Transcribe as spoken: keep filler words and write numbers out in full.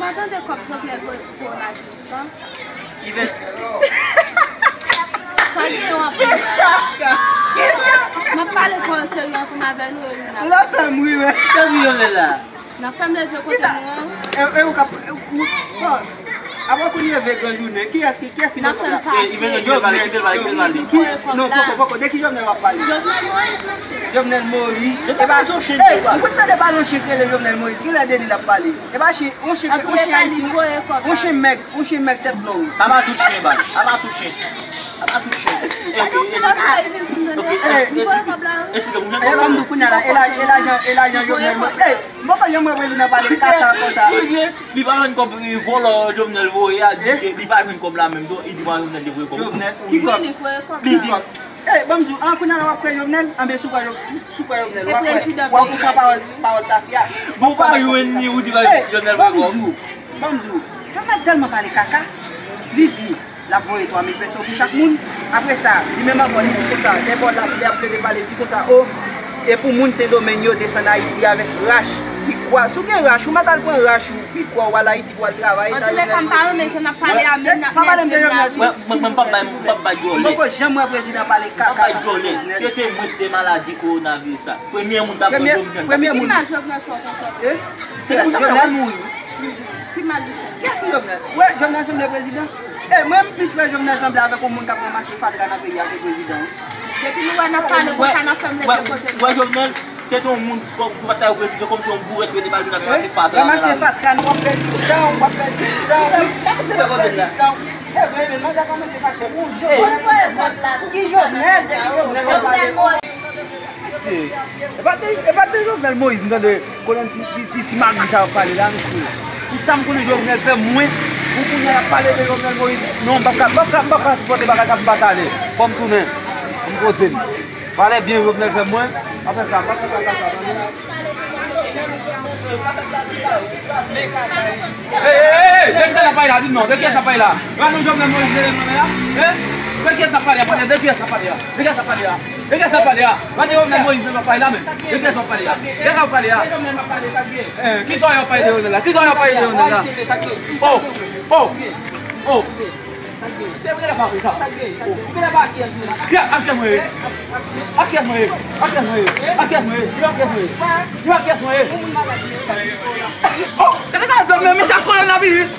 Ou tande kòb Jovenel voye pou kowonaviris lan? Li ven. Sa gen yon anpil. M ap pale kò serye ansanm avè nou, Erina. Ou la fè m ri, men. Sa di Jovenel la? N ap fè m leve kote nou an. E, e ou k ap, e ou, bon, avan kounye a vin gran jounen, kiyès ki, kiyès ki nan kòb la? N ap fè m fache. E, Jovenel, kite l pale, kite l pale. Ki, non, poko, poko, de ki Jovenel w ap pale? Jovenel Moïse, mesye. Jovenel Moïse. E pa, ey, ou konn tande pale yon chen k rele Jovenel Moïse, genlè de li l ap pale. E pa chen, yon chen, yon chen Ayiti, yon chen mèg, yon chen mèg tèt long. Apa tout chen, ba. Apa tout chen. Apa tout chen. Ey, ey, ey, ok, ey, esplike, esplike m jan kòb la. E kòm nou kounye a la, e la, e lajan, e lajan Jovenel Moïse. Ey, m poko janm wè prezidan pale kaka konsa. Li pa jwenn kòb, e, vòlò Jovenel voye a, di ke li pa jwenn kòb la menm tou, li di pa Jovenel te voye kòb. Jovenel, ki kòb? Li di. Ey, ban m di w, an, kounye a la w ap kwè Jovenel, anben si w kwè Jo-, si w kwè Jovenel, w ap kwè, w ap pran pawòl, pawòl tafya. Bon, ou pa jwenn ni ou di pa Jovenel voye kòb. Ey, ban m di w, ban m di w, Jovenel tèlman pale kaka, li di, l ap voye twa mil peso pou chak moun. Apre sa, li menm ankò, li di konsa, dèfwa l ap, lè ap plede pale, li di konsa, o, e pou moun Sendomeng yo desann Ayiti avèk rach, pikwa. Si w gen rach, ou mèt al pran rach ou, pikwa, ou al Ayiti pou w al travay. Antouleka, m pa renmen jan n ap pale a, men n ap mèt vin la wi. Mwen, mwen, mwen, m p ap bay, m p ap bay djòlè. Mwen poko janm wè prezidan pale kaka. M p ap bay djòlè. Si se te mwen ki te maladi kowonaviris la, premye moun t ap pran Jovenel. Premye moun. Ki mal Jovenel fè w konsa? Eh? Se konsa m mouri. Pi mal li fè. Kiyès ki Jovenel? Ou wè Jovenel sanble prezidan? E mwen, m plis wè Jovenel sanble avèk yon moun k ap ranmase fatra nan peyi a ke prezidan. Depi nou wè n ap pale konsa, n ap fè m leve kote nou. Ou wè Jovenel, se te yon moun ki pa t ta yo prezidan, kòmsi yon bourèt yo te ba l pou l ap ranmase fatra nan lari. Ranmase fatra, nou w ap pèdi tan, w ap pèdi tan. W ap pèdi tan. E vre, men manzè kòmanse fache. Ou Jovenel, ki Jovenel, depi Jovenel w ap pale. Mesye, e pa de, e pa de Jovenel Moïse m tande konnen ti, ti, ti simagri sa yo pale la, mesye. Pou sa m konnen Jovenel fè mwen, pou kounye a y ap pale de Jovenel Moïse. Non, m p ap ka, m p ap ka, m p ap ka sipòte bagay sa pou m pase ale. Fò m tounen, pou m poze m. Pale byen Jovenel fè mwen, apre sa, m p ap fè kaka sa, tande. Ey, ey, ey, ey, de kiyès ap pale la? Di m non, de kiyès ap pale la? Gade Jovenel Moïse, Jovenel Moïse la? Hein? De kiyès ap pale la? De kiyès ap pale la? De kiyès ap pale la? Gade Jovenel Moïse, Jovenel ap pale la, men. De kiyès ap pale la? De kiyès ap pale la? Eh, kisa y ap pale de Jovenel la? Kisa y ap pale de Jovenel la? Oh, oh, oh. Sa k gen? Sa k gen? Ou genlè pa kiyès mwen ye? Kiyès, a kiyès mwen ye? A kiyès mwen ye? A kiyès mwen ye? A kiyès mwen ye? Yo a kiyès mwen ye? Yo a kiyès mwen ye? Oh, gade sa, men, men sa kowonaviris.